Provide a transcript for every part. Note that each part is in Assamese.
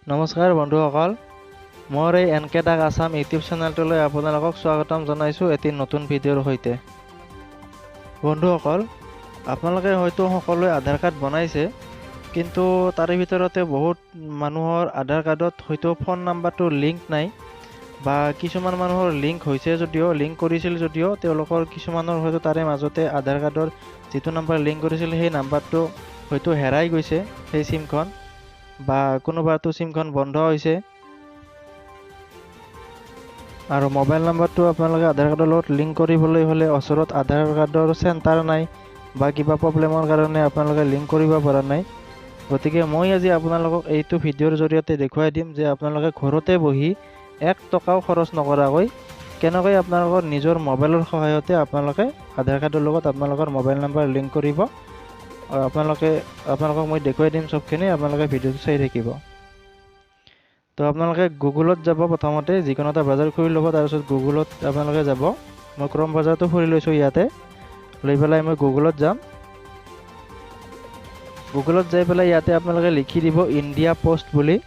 নমস্কাৰ বন্ধুসকল, মোৰ এই N K Das Assam YouTube চেনেলটোলৈ আপোনালোকক স্বাগতম জনাইছোঁ এটি নতুন ভিডিঅ'ৰ সৈতে। বন্ধুসকল, আপোনালোকে হয়তো সকলোৱে আধাৰ কাৰ্ড বনাইছে, কিন্তু তাৰে ভিতৰতে বহুত মানুহৰ আধাৰ কাৰ্ডত হয়তো ফোন নাম্বাৰটো লিংক নাই, বা কিছুমান মানুহৰ লিংক হৈছে যদিও, লিংক কৰিছিল যদিও তেওঁলোকৰ কিছুমানৰ হয়তো তাৰে মাজতে আধাৰ কাৰ্ডৰ যিটো নাম্বাৰ লিংক কৰিছিল সেই নাম্বাৰটো হয়তো হেৰাই গৈছে সেই চিমখন, বা কোনোবাটো চিমখন বন্ধ হৈছে। আৰু মোবাইল নাম্বাৰটো আপোনালোকে আধাৰ কাৰ্ডৰ লগত লিংক কৰিবলৈ হ'লে ওচৰত আধাৰ কাৰ্ডৰ চেণ্টাৰ নাই বা কিবা প্ৰব্লেমৰ কাৰণে আপোনালোকে লিংক কৰিব পৰা নাই। গতিকে মই আজি আপোনালোকক এইটো ভিডিঅ'ৰ জৰিয়তে দেখুৱাই দিম যে আপোনালোকে ঘৰতে বহি এক টকাও খৰচ নকৰাকৈ কেনেকৈ আপোনালোকৰ নিজৰ মোবাইলৰ সহায়তে আপোনালোকে আধাৰ কাৰ্ডৰ লগত আপোনালোকৰ মোবাইল নাম্বাৰ লিংক কৰিব। আপোনালোকক মই দেখুৱাই দিম চবখিনি, আপোনালোকে ভিডিঅ'টো চাই থাকিব। তো আপোনালোকে গুগলত যাব, প্ৰথমতে যিকোনো এটা ব্ৰাউজাৰ খুলি ল'ব, তাৰপিছত গুগলত আপোনালোকে যাব। মই ক্ৰম ব্ৰাউজাৰটো খুলি লৈছোঁ, ইয়াতে লৈ পেলাই মই গুগলত যাম। গুগলত যাই পেলাই ইয়াতে আপোনালোকে লিখি দিব ইণ্ডিয়া পষ্ট বুলি।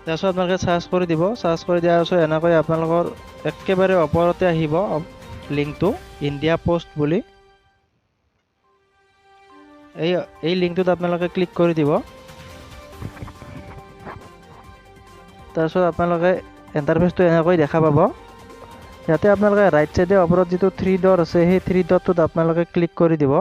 তাৰপিছত আপোনালোকে চাৰ্চ কৰি দিব। চাৰ্চ কৰি দিয়াৰ পিছত এনেকৈ আপোনালোকৰ একেবাৰে ওপৰতে আহিব লিংকটো ইণ্ডিয়া পষ্ট বুলি। এই লিংকটোত আপোনালোকে ক্লিক কৰি দিব। তাৰপিছত আপোনালোকে ইণ্টাৰফেচটো এনেকৈ দেখা পাব। ইয়াতে আপোনালোকে ৰাইট চাইডে ওপৰত যিটো থ্ৰী ডট আছে, সেই থ্ৰী ডটটোত আপোনালোকে ক্লিক কৰি দিব।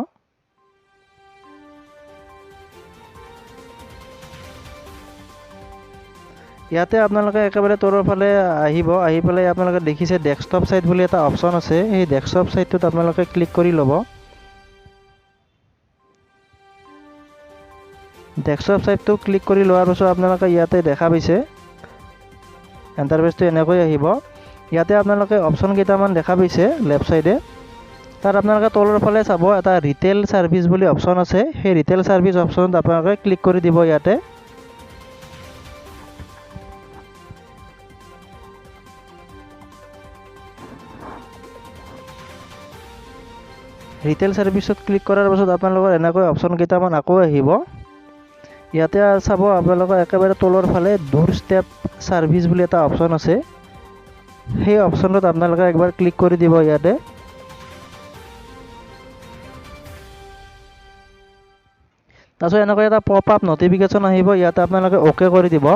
ইয়াতে আপোনালোকে একেবাৰে তলৰ ফালে আহিব। আহি পেলাই আপোনালোকে দেখিছে ডেস্কটপ চাইট বুলি এটা অপশ্যন আছে, সেই ডেস্কটপ চাইটটোত আপোনালোকে ক্লিক কৰি ল'ব। ডেস্কটপ চাইটটো ক্লিক কৰি লোৱাৰ পাছত আপোনালোকে ইয়াতে দেখা পাইছে ইণ্টাৰফেচটো এনেকৈ আহিব। ইয়াতে আপোনালোকে অপশ্যন কেইটামান দেখা পাইছে লেফ্ট চাইডে। তাত আপোনালোকে তলৰ ফালে চাব এটা ৰিটেইল ছাৰ্ভিচ বুলি অপশ্যন আছে, সেই ৰিটেইল ছাৰ্ভিচ অপশ্যনত আপোনালোকে ক্লিক কৰি দিব। ইয়াতে ৰিটেইল ছাৰ্ভিচত ক্লিক কৰাৰ পাছত আপোনালোকৰ এনেকৈ অপশ্যন কেইটামান আকৌ আহিব। ইয়াতে চাব আপোনালোকৰ একেবাৰে তলৰ ফালে ডোৰ ষ্টেপ ছাৰ্ভিচ বুলি এটা অপশ্যন আছে, সেই অপশ্যনটোত আপোনালোকে একবাৰ ক্লিক কৰি দিব। ইয়াতে তাৰপিছত এনেকৈ এটা পপ আপ নটিফিকেশ্যন আহিব, ইয়াতে আপোনালোকে অ'কে কৰি দিব।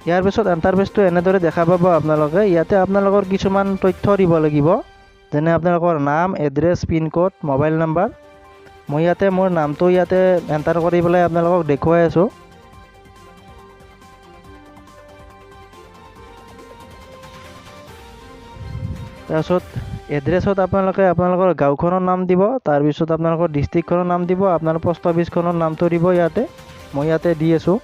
ইয়াৰ পিছত ইণ্টাৰফেচটো এনেদৰে দেখা পাব আপোনালোকে। ইয়াতে আপোনালোকৰ কিছুমান তথ্য দিব লাগিব, যেনে আপোনালোকৰ নাম, এড্ৰেছ, পিনক'ড, মোবাইল নাম্বাৰ। মই ইয়াতে মোৰ নামটো ইয়াতে এণ্টাৰ কৰি পেলাই আপোনালোকক দেখুৱাই আছোঁ। তাৰপিছত এড্ৰেছত আপোনালোকে আপোনালোকৰ গাঁওখনৰ নাম দিব, তাৰপিছত আপোনালোকৰ ডিষ্ট্ৰিক্টখনৰ নাম দিব, আপোনাৰ পোষ্ট অফিচখনৰ নামটো দিব। ইয়াতে মই ইয়াতে দি আছোঁ।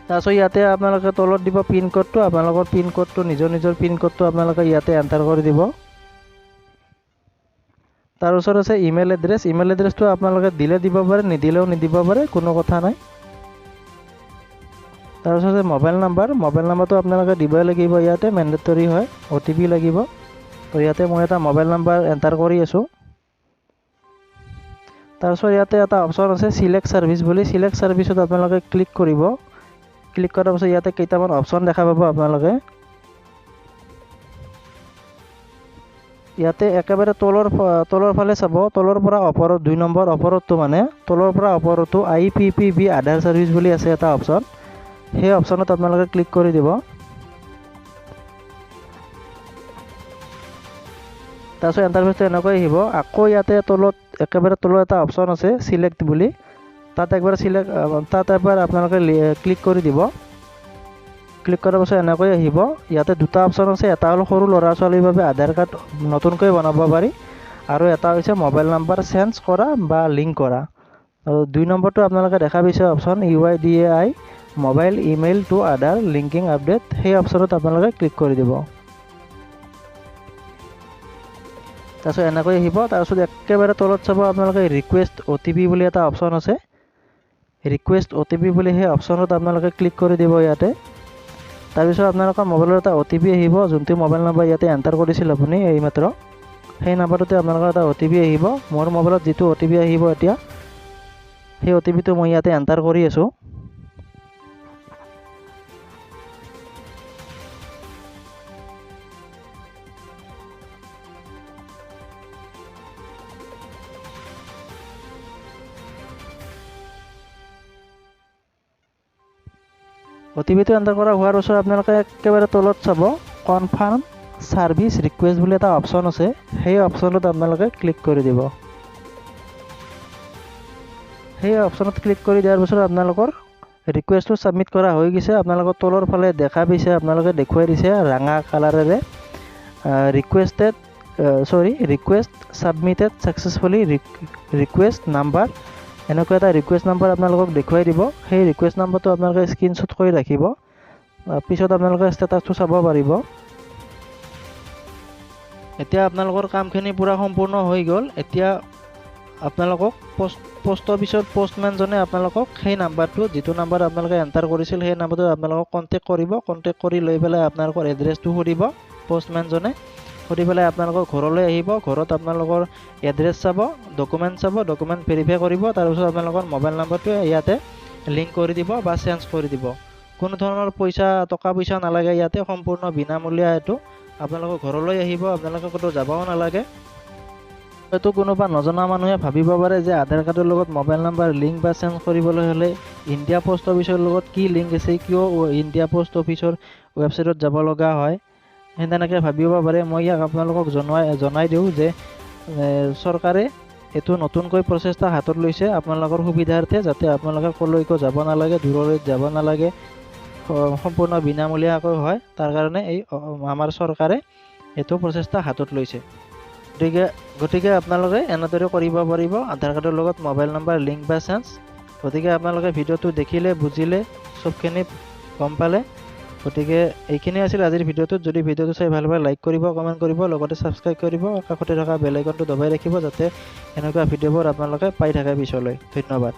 তাৰপিছত ইয়াতে আপোনালোকে তলত দিব পিনক'ডটো, আপোনালোকৰ পিনক'ডটো নিজৰ নিজৰ পিনক'ডটো আপোনালোকে ইয়াতে এণ্টাৰ কৰি দিব। তাৰ ওচৰত আছে ইমেইল এড্ৰেছ। ইমেইল এড্ৰেছটো আপোনালোকে দিলে দিব পাৰে, নিদিলেও নিদিব পাৰে, কোনো কথা নাই। তাৰপিছত আছে মোবাইল নাম্বাৰ। মোবাইল নাম্বাৰটো আপোনালোকে দিবই লাগিব, ইয়াতে মেণ্ডেটৰী হয়, অ' টি পি লাগিব। তো ইয়াতে মই এটা মোবাইল নাম্বাৰ এণ্টাৰ কৰি আছোঁ। তাৰপিছত ইয়াতে এটা অপশ্যন আছে চিলেক্ট ছাৰ্ভিচ বুলি। চিলেক্ট ছাৰ্ভিচত আপোনালোকে ক্লিক কৰিব। ক্লিক কৰাৰ পাছত ইয়াতে কেইটামান অপশ্যন দেখা পাব আপোনালোকে। ইয়াতে একেবাৰে তলৰ ফালে চাব, তলৰ পৰা ওপৰত 2 নম্বৰ ওপৰতটো, মানে তলৰ পৰা ওপৰতো I P P B Aadhaar service বুলি আছে এটা অপশ্যন, সেই অপশ্যনত আপোনালোকে ক্লিক কৰি দিব। তাৰপিছত ইণ্টাৰফেচটো এনেকৈ আহিব। আকৌ ইয়াতে তলত একেবাৰে তলত এটা অপশ্যন আছে চিলেক্ট বুলি, তাত একবাৰ চিলেক্ট, তাত একবাৰ আপোনালোকে ক্লিক কৰি দিব। ক্লিক কৰাৰ পাছত এনেকৈ আহিব। ইয়াতে দুটা অপশ্যন আছে, এটা হ'ল সৰু ল'ৰা ছোৱালীৰ বাবে আধাৰ কাৰ্ড নতুনকৈ বনাব পাৰি, আৰু এটা হৈছে মোবাইল নাম্বাৰ চেঞ্জ কৰা বা লিংক কৰা। আৰু 2 নম্বৰটো আপোনালোকে দেখা পাইছে option U I D A I mobile email to Aadhaar linking update, সেই অপশ্যনত আপোনালোকে ক্লিক কৰি দিব। তাৰপিছত এনেকৈ আহিব। তাৰপিছত একেবাৰে তলত চাব আপোনালোকে ৰিকুৱেষ্ট অ' টি পি বুলি এটা অপশ্যন আছে, ৰিকুৱেষ্ট অ' টি পি বুলি সেই অপশ্যনত আপোনালোকে ক্লিক কৰি দিব। ইয়াতে তাৰপিছত আপোনালোকৰ মোবাইলত এটা অ'টিপি আহিব, যোনটো মোবাইল নাম্বাৰ ইয়াতে এণ্টাৰ কৰিছিল আপুনি এইমাত্ৰ, সেই নাম্বাৰটোতে আপোনালোকৰ এটা অ'টিপি আহিব। মোৰ মোবাইলত যিটো অ'টিপি আহিব এতিয়া, সেই অ'টিপিটো মই ইয়াতে এণ্টাৰ কৰি আছোঁ। অ'টিপিটো এণ্টাৰ কৰা হোৱাৰ পাছত আপোনালোকে একেবাৰে তলত চাব কনফাৰ্ম ছাৰ্ভিচ ৰিকুৱেষ্ট বুলি এটা অপশ্যন আছে, সেই অপশ্যনটোত আপোনালোকে ক্লিক কৰি দিব। সেই অপশ্যনত ক্লিক কৰি দিয়াৰ পিছত আপোনালোকৰ ৰিকুৱেষ্টটো ছাবমিট কৰা হৈ গৈছে। আপোনালোকৰ তলৰ ফালে দেখা পাইছে, আপোনালোকে দেখুৱাই দিছে ৰঙা কালাৰেৰে request submitted successfully, request number, এনেকুৱা এটা ৰিকুৱেষ্ট নাম্বাৰ আপোনালোকক দেখুৱাই দিব। সেই ৰিকুৱেষ্ট নাম্বাৰটো আপোনালোকে স্ক্ৰীনশ্বট কৰি ৰাখিব, পিছত আপোনালোকে ষ্টেটাছটো চাব পাৰিব। এতিয়া আপোনালোকৰ কামখিনি পূৰা সম্পূৰ্ণ হৈ গ'ল। এতিয়া আপোনালোকক পোষ্ট অফিচৰ পষ্টমেনজনে আপোনালোকক সেই নাম্বাৰটো, যিটো নাম্বাৰ আপোনালোকে এণ্টাৰ কৰিছিল, সেই নাম্বাৰটো আপোনালোকক কণ্টেক্ট কৰিব। কণ্টেক্ট কৰি লৈ পেলাই আপোনালোকৰ এড্ৰেছটো সুধিব পষ্টমেনজনে, সুধি পেলাই আপোনালোকৰ ঘৰলৈ আহিব। ঘৰত আপোনালোকৰ এড্ৰেছ চাব, ডকুমেণ্ট চাব, ডকুমেণ্ট ভেৰিফাই কৰিব। তাৰপিছত আপোনালোকৰ মোবাইল নাম্বাৰটো ইয়াতে লিংক কৰি দিব বা চেঞ্জ কৰি দিব। কোনো ধৰণৰ টকা পইচা নালাগে ইয়াতে, সম্পূৰ্ণ বিনামূলীয়া। এইটো আপোনালোকৰ ঘৰলৈ আহিব, আপোনালোকে ক'তো যাবও নালাগে। হয়তো কোনোবা নজনা মানুহে ভাবিব পাৰে যে আধাৰ কাৰ্ডৰ লগত মোবাইল নাম্বাৰ লিংক বা চেঞ্জ কৰিবলৈ হ'লে ইণ্ডিয়া পোষ্ট অফিচৰ লগত কি লিংক আছে, কিয় ইণ্ডিয়া পোষ্ট অফিচৰ ৱেবছাইটত যাব লগা হয়, সেই তেনেকৈ ভাবিব পাৰে। মই ইয়াক আপোনালোকক জনাই দিওঁ যে চৰকাৰে এইটো নতুনকৈ প্ৰচেষ্টা হাতত লৈছে আপোনালোকৰ সুবিধাৰ্থে, যাতে আপোনালোকে ক'লৈকো যাব নালাগে, দূৰলৈ যাব নালাগে, সম্পূৰ্ণ বিনামূলীয়াকৈ হয়। তাৰ কাৰণে এই আমাৰ চৰকাৰে এইটো প্ৰচেষ্টা হাতত লৈছে। গতিকে আপোনালোকে এনেদৰে কৰিব পাৰিব আধাৰ কাৰ্ডৰ লগত মোবাইল নাম্বাৰ লিংক বা চেঞ্জ। গতিকে আপোনালোকে ভিডিঅ'টো দেখিলে, বুজিলে, চবখিনি গম পালে। গতিকে এইখিনি আছিল আজিৰ ভিডিঅ'টোত। যদি ভিডিঅ'টো চাই ভাল পায় লাইক কৰিব, কমেণ্ট কৰিব, লগতে ছাবস্ক্ৰাইব কৰিব, কাষতে থকা বেল আইকনটো দবাই ৰাখিব, যাতে এনেকুৱা ভিডিঅ'বোৰ আপোনালোকে পাই থাকে পিছলৈ। ধন্যবাদ।